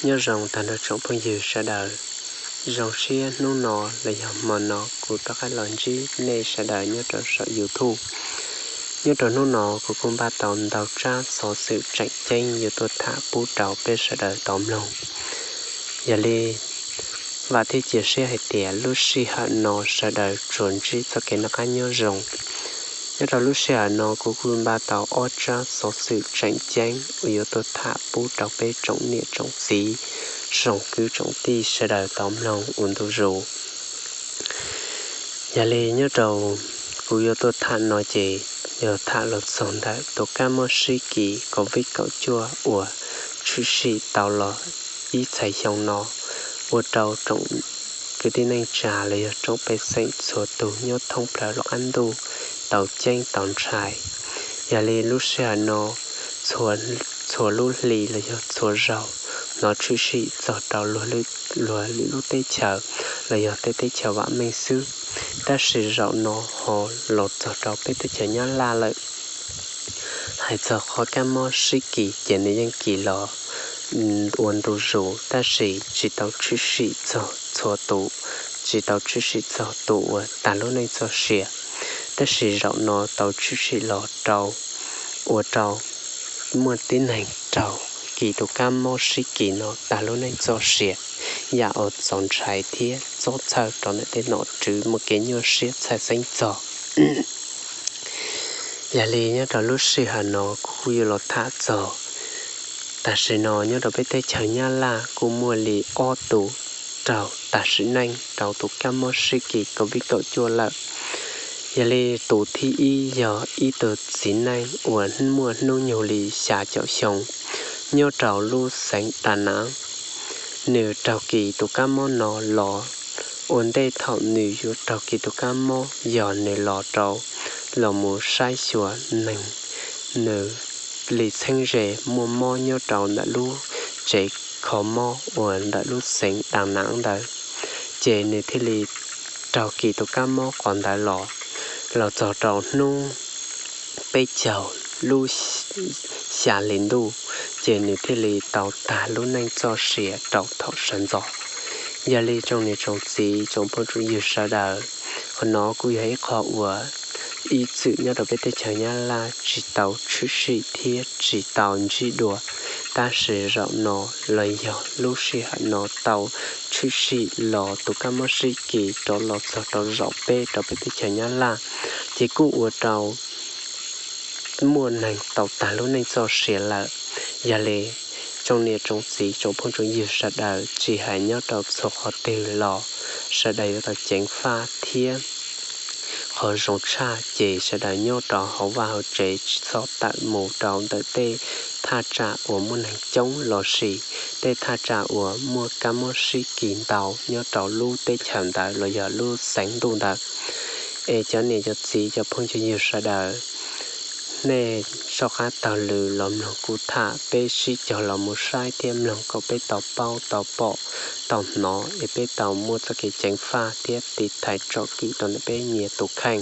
Nyob zoo tag nrho tsoom phooj ywg sawv daws. Zoo siab hnub no los yog hmo no kuv rov qab los ntsib nej sawv daws nyob rau saum YouTube. Nyob rau hnub no kuv kuj npaj tau ntau tsab xov xwm tseem ceeb yuav tuaj tham pub rau peb sawv daws tau mloog. Yog li vam thiab cia siab hais tias lub sij hawm no sawv daws tsuas ntsib txoj kev noj qab nyob zoo. Nyob rau lub sij hawm no kuv kuj npaj tau ob tsab xov xwm tseem ceeb uas yuav tuaj tham pub rau peb tsoom niam tsoom txiv, tsoom kwv tsoom tij sawv daws tau mloog ua ntu zus. Yog li nyob rau kuv yuav tuaj tham no ces yog tham los txog ntawm tus kab mob sib kis Covid kaum cuaj uas tshwm sim tau los ib txhais xyoo no, ua rau tsoom kwv tij neej tsa los yog tsoom pej xeem txhua tus nyob thoob plaws lub qab ntuj tau ceeb tau ntshai. Yog li lub sij hawm no txhua lub hlis los yog txhua zaug hnov tshwm sim txog rau luag lwm lub teb chaws los yog tej teb chaws vam meej xwb, tab sis zaum no ho los txog rau peb teb chaws Nyab Laj lawm. Hais txog qhov kab mob sib kis ces nws yeej kis los ua ntu zus tab sis tsis tau tshwm sim txog txhua tus, tsis tau tshwm sim txog tus uas tag lub neej txoj sia. Tab sis zaum no tau tshwm sim los rau, ua rau muaj tib neeg raug kis tus kab mob sib kis no tag lub neej txoj sia, yam uas txaus ntshai thiab txob txhawj rau ntawm tej nom tswv muaj kev nyuaj siab txhawj xeeb txog. Yog li nyob rau lub sij hawm no kuv kuj yuav los tham txog, tam sim no nyob rau peb teb chaws Nyab Laj kuj muaj li ob tus raug tag sim neej rau tus kab mob sib kis Covid kaum cuaj lawm. Yog li tus thib ib yog ib tug txiv neej uas muaj hnub nyoog li xya caum xyoo, nyob rau lub xeev Da Nav. Nws raug kis tus kab mob no los, ua ntej thaum nws yuav raug kis tus kab mob yog nws los rau, los mus saib xyuas neeg, nws li txheeb ze muaj mob nyob rau ntawm lub tsev kho mob uas ntawm lub xeev Da Nav ntawd, ces nws thiaj li raug kis tus kab mob qhov ntawd los, los txog rau hnub peb caug lub xya hli ntuj, ces nws thiaj li tau tag lub neej txoj sia rau thaum sawv ntxov. Yog li tsoom niam tsoom txiv tsoom phooj tsoom ywg sawv daws, qhov no kuj yog ib qho uas ib txwm nyob rau peb teb chaws Nyab Laj tsis tau tshwm sim thiab tsis tau ntsib dua, tab sis zaum no los yog lub sij hawm no tau tshwm sim los tus kab mob sib kis rov los txog rau zaum peb rau peb teb chaws Nyab Laj, ces kuj ua rau muaj neeg tau tag lub neej txoj sia lawm. Yog li tsoom niam tsoom txiv tsoom phooj tsoom ywg sawv daws, tsis hais nyob rau txhua qhov twg los sawv daws yuav tau ceev faj thiab qhov zoo tshaj ces sawv daws nyob rau hauv vaj hauv tsev tsis txhob tawm mus rau ntawm tej thaj tsam uas muaj neeg coob lossis tej thaj tsam uas muaj kab mob sib kis ntau nyob rau lub teb chaws ntawd los yog lub xeev ntuj ntawd. Es cov niam cov txiv cov phooj cov ywg sawv daws, nej soj qab taug lw los mloog kuv tham, peb sib cog los mus saib thiab mloog kom peb tau paub tau pom tau hnov es peb tau muaj txoj kev ceev faj thiab tiv thaiv tsom kwm rau ntawm peb nyias tus kheej.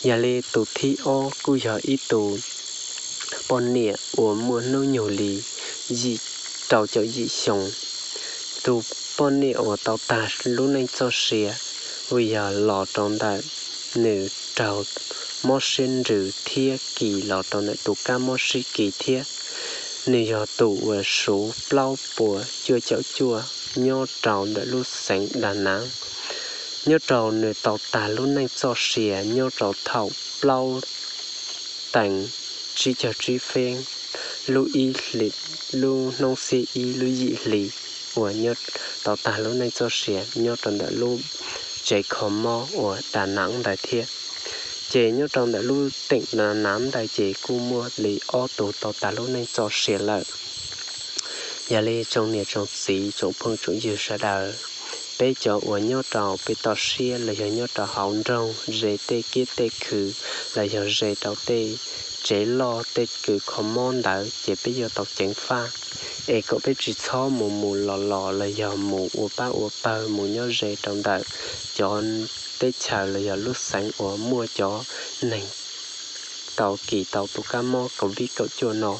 Yog li tus thib ob kuj yog ib tus poj niam uas muaj hnub nyoog li yim, rau caum yim xyoo. Tus poj niam uas tau tag lub neej txoj sia vim yog los rau ntawm nws raug mob siab nrws thiab kis los rau ntawm tus kab mob sib kis thiab. Nws yog tus uas suv plaub puas cuaj caum cuaj nyob rau ntawm lub xeev Da Nav. Nyob rau nws tau tag lub neej txoj sia nyob rau thaum plaub teev tsib caug tsib feeb lub ib hli, lub hnub xiab ib lub yim hli uas nyob tau tag lub neej txoj sia nyob rau ntawm lub tsev kho mob uas Da Nav ntawd thiab. Ces nyob rau ntawm lub teem Da Nav ntawd ces kuj muaj li ob tug tau tag lub neej txoj sia lawm. Yog li tsoom niam tsoom txiv tsoom phooj tsoom ywg sawv daws, peb cov uas nyob rau pem toj siab los yog nyob rau hauv nroog ze tej kiab tej khw los yog ze rau tej tsev loj tej kws kho mob ntawd ces peb yuav tau ceev faj, es kom peb tsis txhob mus mus los los los yog mus ua pab ua pawg mus nyob ze rau ntawm cov teb chaws los yog lub xeev uas muaj cov neeg tau kis tau tus kab mob Covid kaum cuaj no.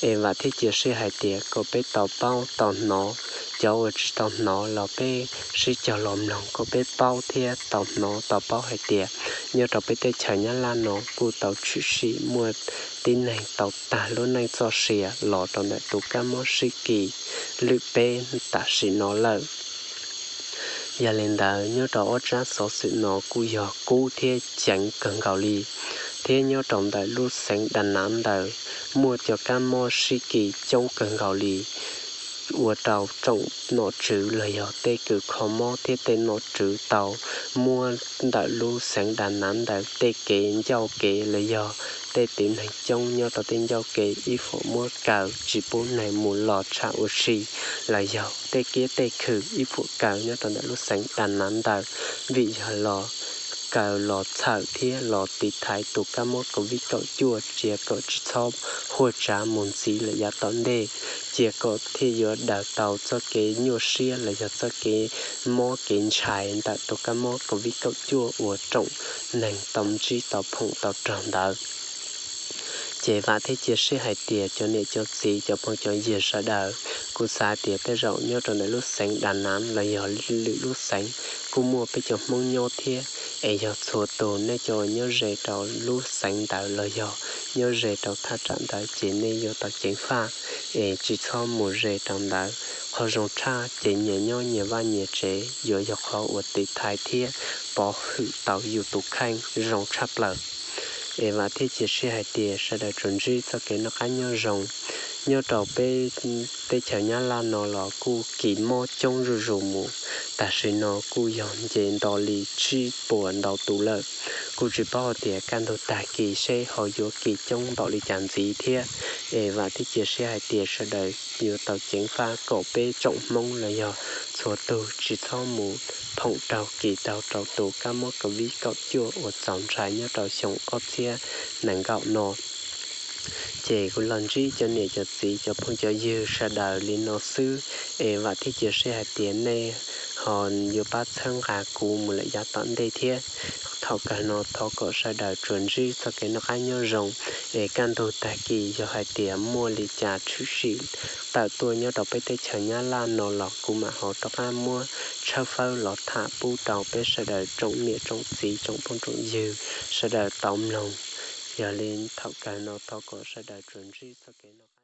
Es vam thiab cia siab hais tias kom peb tau paub tau hnov, cov uas tsis tau hnov los peb sib cog los mloog kom peb paub thiab tau hnov tau paub hais tias nyob rau peb teb chaws Nyab Laj no kuj tau tshwm sim muaj tib neeg tau tag lub neej txoj sia los rau ntawm tus kab mob sib kis lwm peb tam sim no lawm. Yog li ntawd nyob rau ob tsab xov xwm no kuj yog kub thiab ceev kawg nkaus li, thiab nyob rau ntawm lub xeev Da Nav ntawd muaj cov kab mob sib kis coob kawg nkaus li, ua rau tsoom nom tswv los yog tej kws kho mob thiab tej nom tswv tau muab ntawm lub xeev Da Nav ntawd tej kev ncauj kev los yog tej tib neeg coob nyob rau tej ncauj kev ib fom muab kaw tsis pub neeg mus los tshaj ua si, los yog tej kiab tej khw ib fom kaw nyob rau ntawm lub xeev Da Nav ntawd, vim yog los kaw los txhawm thiab los tiv thaiv tus kab mob COVID kaum cuaj cia kom tsis txhob huaj tsav mus ntxiv lawm yav tom ntej, cia kom thiaj yuav daws tau txoj kev nyuaj siab los yog txoj kev mob kev ntshai ntawm tus kab mob COVID kaum cuaj uas tsoom neeg tau ntsib tau phoom tau raug ntawd. Ces vam thiab cia siab hais tias cov niam cov txiv cov phooj cov ywg sawv daws, kuv xav tias tej zaum nyob rau ntawm lub xeev Da Nav los yog lwm lub xeev kuj muaj peb cov Hmoob nyob thiab, es yog txhua tus nej cov uas nyob ze rau lub xeev ntawd los yog nyob ze rau thaj tsam ntawd ces nej yuav tau ceev faj, es tsis txhob mus ze rau ntawd. Qhov zoo tshaj ces nyias nyob nyias vaj nyias tsev yuav yog qhov uas tiv thaiv thiab pov hwm tau yus tus kheej zoo tshaj plaws. Es vam thiab cia siab hais tias sawv daws tsuas ntsib txoj kev noj qab nyob zoo. Nyob rau peb teb chaws Nyab Laj no los kuj kis mob coob zuj zus mus, tam sim no kuj yog nce nto li tsib puas ntau tus lawm. Kuj tsis paub hais tias kaj ntug tag kis seb ho yuav kis coob npaum li cas ntxiv thiab. Es vam thiab cia siab hais tias sawv daws yuav tau ceev faj kom peb tsoom Hmoob los yog txhua tus tsis txhob mus phoom raug kis taug rau tus kab mob COVID kaum cuaj uas txaus ntshai nyob rau xyoo ob txhiab nees nkaum no. Ces kuv los ntsib cov niam cov txiv cov phooj cov ywg sawv daws li no xwb, es vam thiab cia siab hais tias nej ho yuav pab txhawb nqa kuv mus lawm yav tom ntej thiab. Thaum kawg no thov kom sawv daws tsuas ntsib txoj kev noj qab nyob zoo, es kaj ntug tag kis yog hais tias muaj li cas tshwm sim tawm tuaj nyob rau peb teb chaws Nyab Laj no los kuv mam ho rov qab muab tshawb fawb los tham pub rau peb sawv daws tsoom niam tsoom txiv tsoom phooj tsoom ywg sawv daws tau mloog. Yog li thaum kawg no thov kom sawv daws tsuas ntsib txoj kev noj